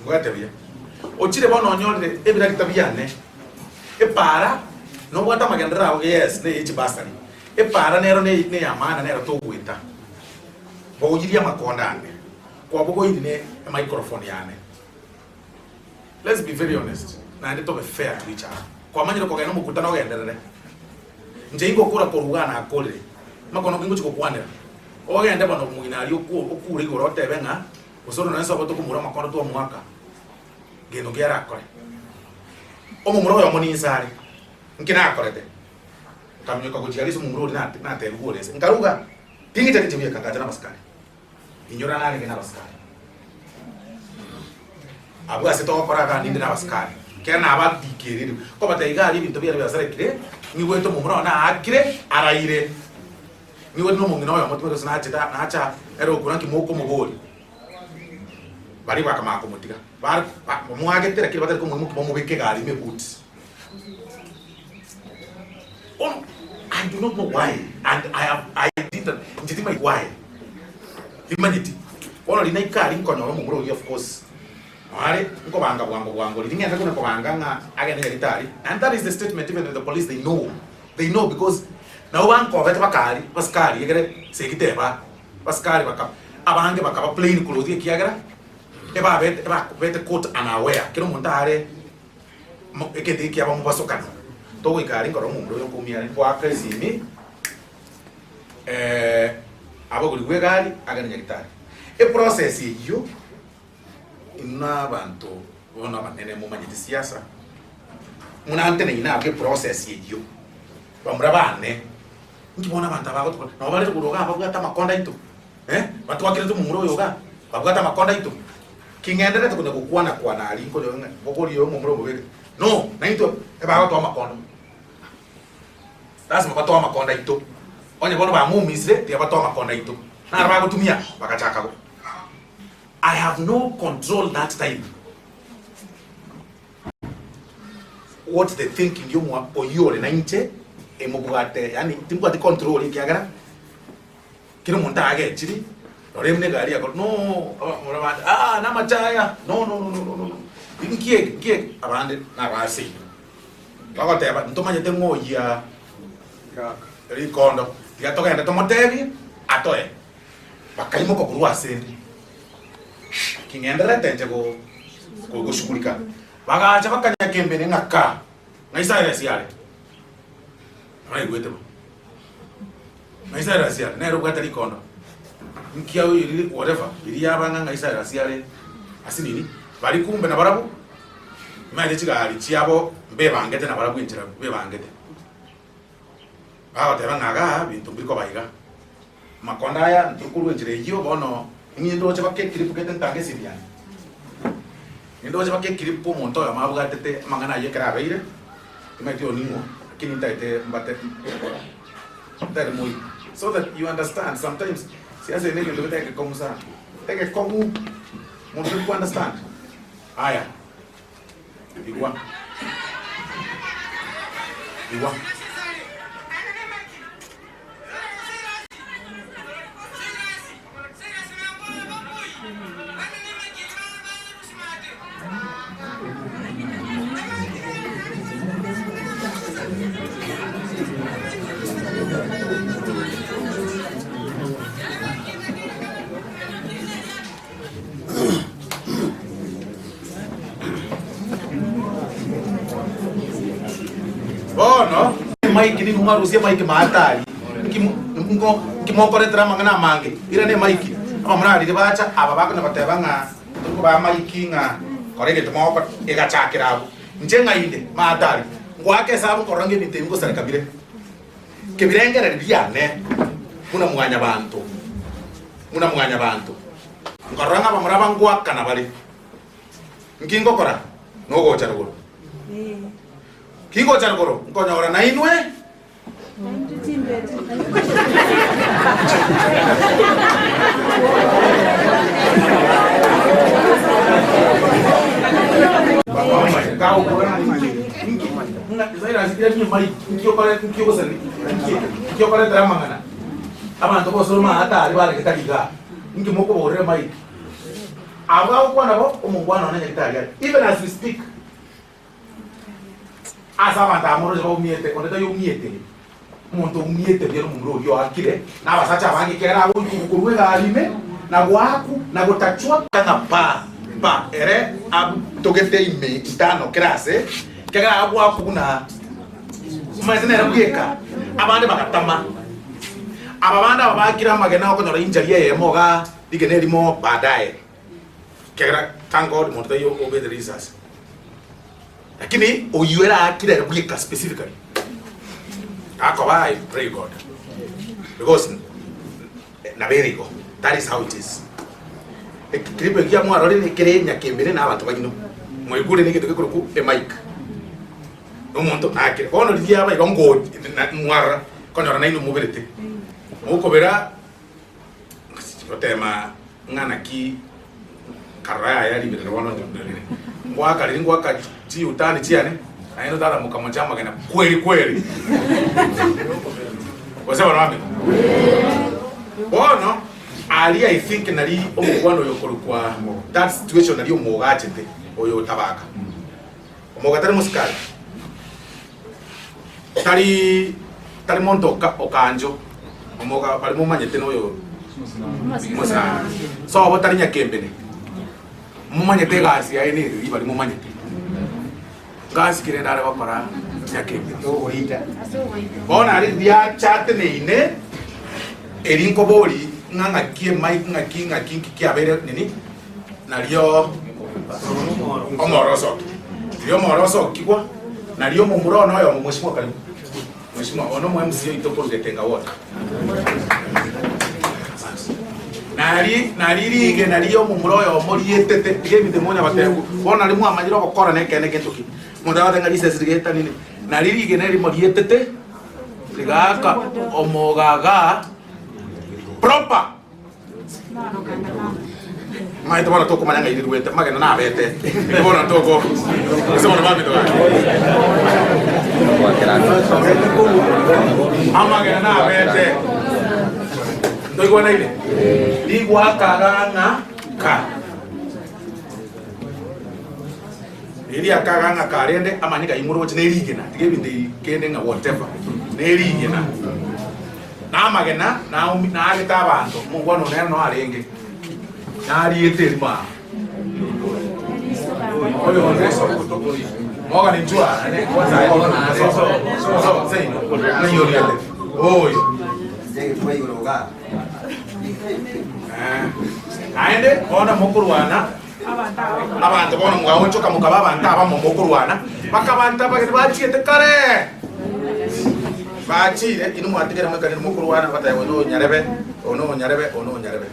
Mbwate buya. Ochire bono onyorire ebiragita biane, epaara nobwate amagenderero ao yes neye chibasari, epaara nero ne neyamaana nero togoeta. Bogoyirie amakonda ane, kwabogoirie ne emicrophone yane. Let's be very honest naende tobe fair to each other. Kwamanyire kogenda omokutano ogenderere. Inche ingokura korwa igaa nakorire, makono ki ngochia gokwanera? Ogende bono omong'ina aria okure igoro otebe ng'a gose ore nonye sobo tokomura amakono twamoaka, gento ki arakore? Omomura oyomo ninse are, nki nakorete? Nkaminyoka gochia aria ase omomura oria natebiwa ore nse, nkaruga, ting'icheti inche bweka, nkacha na abasikari. Inyora narenge nabasikari. Abwo ase togokora iga ninde nabasikari. Ekero nababikereire, nkobatebia iga aria ebinto biane biasarekire, nigwete omomura one aakire, araire. Nigwete na omong'ina oyomo timanyeti gose nachete nacha ere okure naki mokomoboria. Baria bakamanya komotiga, bare bamoagete lakini batari komoimokia bamobeke egari ime ebuti. Bono I do not know why and I have I didn't inche timanyeti why timanyeti. Bono riria naika aria nkonyora omomura oyio of course nare nkobanga bwango bwango riria ng'ende kona kobanga ng'a agende nyagetari and that is the statement even with the police they know they know because nabo bankobete baka aria abasikari egere segi teba abasikari baka abange bakaba plain clothes ekiagera ebabete ebakobete caught unaware kera omonto are Egento eke kiaba mobasokano, togoika aria nkorora omomura oyo nkoumia are, ngoaka esimi abagori bw'egari agende nyagitari. Eprocess eyio inwe abanto bono abanene momanyete siasa, muna nteneine abwo eprocess eyio, bamura bane, inki bono abanto aba bagotokora, nabo bare rogoro igaa babwate amakonda aito, batwakerete omomura oyo igaa, babwate amakonda aito. Ki ng'enderete konya gokwana kwana aria nkonyora ng'a bogoria oyo omomura omobeke? No, naintwe ebagotoa amakondo. Lasima batoe amakondo aito. Onye bono bamoumisire, tiga batoe amakondo aito. Naro bagotumia, bagachaka go. I have no control that time. What the thinking y'omwa oyio ore nainche emobwate, yaani timbwati control ekiagera Kera omonto agechiri, rora buna egari yakora no abamura bande ah namache aya no no no no no no inki eke nki eke abande nabase inwe bagoteba ntomanyete ng'a oyia rikondo tiga togende tomotebie atoe bakaimoka korwa ase ende king'endererete inche go goshughulika bagacha bakanyakembene ng'a kaa ng'a Cyrus are Noraigwete bo? Ng'a Cyrus are nere obwate rikondo. Nki ao riri whatever riria yaba ng'a ng'a Cyrus are ase nini bari kumbe nabarabwo imanyete chigari chiabo mbebangete nabarabwo enchera bebangete. Bagoteba ng'a igaa binto mbiri koba iga. Amakondo aya ntorikorwa enchera eyio bono inye ndoche baka eclip gete ntange esimi yane. Nindoche baka eclip omonto oyomo abwatete amang'ana ayio ekero abeire, timanyeti oyo ning'o, lakini ntagete mbate ntagete moigwe. So that you understand sometimes siasa eye negento gete egekong'u sana, egekong'u monto tari ko understand. Aya, igwa, igwa. Bono emaiki nigo mwarusia emaiki maate aria, nki nko nki mokoretera amang'ana amange? Irana emaiki. Abamura riria bacha aba bakonya goteba ng'a tori kobaa maiki ng'a kora egento mogokora, egachakera abwo. Inche ng'a inde maate aria, ngoaka esabu nkorora ng'a ebinto ebi ngosareka bire. Kebirengereri biane buna mwanyabanto, buna mwanyabanto, nkorora ng'a abamura aba ngoakana bare. Nki ngokora? Nogocha rogoro. Kingocha rogoro, nkonyora nainwe. Nki amang'ana abanto bosoro maate aria baregete igaa, inki mokoborera emaiki? Abwo agokwana bo, omongwana one nyagetari are. Even as we speak, ase abanto aba moroche baumiete, onde taiyo oumiete, omonto oumiete buya nomomura oria oakire, na abasacha abange ekiagera agoikigwa korwa egari ime, na goakwa, na gotachwa, ng'a pa, pa, ere atogete ime intano kera ase, ekiagera agoakwa buna omanyete nere bweka, abande bagatama. Aba bande aba baakire amagena okonyora injury eyemo igaa, rigena erimo baadaye, ekiagera thank God monto taiyo obete risasi. Lakini oyio ere aakire ere bweka specifically, gakoba I pray God because nabo ere igo, that is how it is. Ekeclip ekia mwarorire ekere nyakembere na abanto baino, mwaigure na egento gekorokwa emic, na omonto naakire. Bono riria aba igo ngo mwarora, konyora nainwe moberete, mokobera Gotema ng'a naki nkarora yaya riberera bono rire. Ngoaka riria ngoaka chiutani chiane, naende tata mokamocha amagena kweri kweri. Gose bono bamino? Bono aria I think nari omokwana oyo okorokwa that situation nari omogachete oyo otabaka. Omoga tari mosikari. Tari tari monto oka okancho omoga baria momanyete noyo mosani. Sobo tari nyakembene. Momanyete egasi yaye nereri baria momanyete. Gasi ki rende are gokora nyakembene. Bono aria riachateneine eri nkobori ng'a ng'aki emic ng'aki ng'aki nki kiabeire nini nario omoro osoki. Riria omoro osokigwa, nario omomura one oyomo mweshimwa karibu. Mweshimwa, one omo MC oito korwa Getenga ward. Nari nari rigena ria omomura oyomo rietete, tiga ebinto monya gotebwa. Bono nari mwamanyire ogokora na ekeene gento ki. Omonto agoteba ng'a risasi rigetanine. Nari rigena erimo rietete, rigaaka omogaga proper. Maete bono tokomanya ng'a irirwete magena nabete ere bono toko ase bono baminto gaki amagena nabete ntoigwanaine rigwakaga ng'a ka riria akaga ng'a karende amanye ng'a imoroche nerigena tiga ebinto ebi kende ng'a whatever nerigena. Na amagena naagete abanto, omongwana one nere noo arenge, nariete erimo aa. Oyo onde moga ninchwo aa, naende so seino, ng'ai oriete? Oyo. Naende bono mokorwana, abanto bono mwaonchoka mokaba abanto abamo mokorwana, mpaka abanto abageni bachiete kare. Bachire, inwe mwatigera mweka nere mokorwana, bateba, Oyo nonyarebe, oyo nonyarebe, oyo nonyarebe.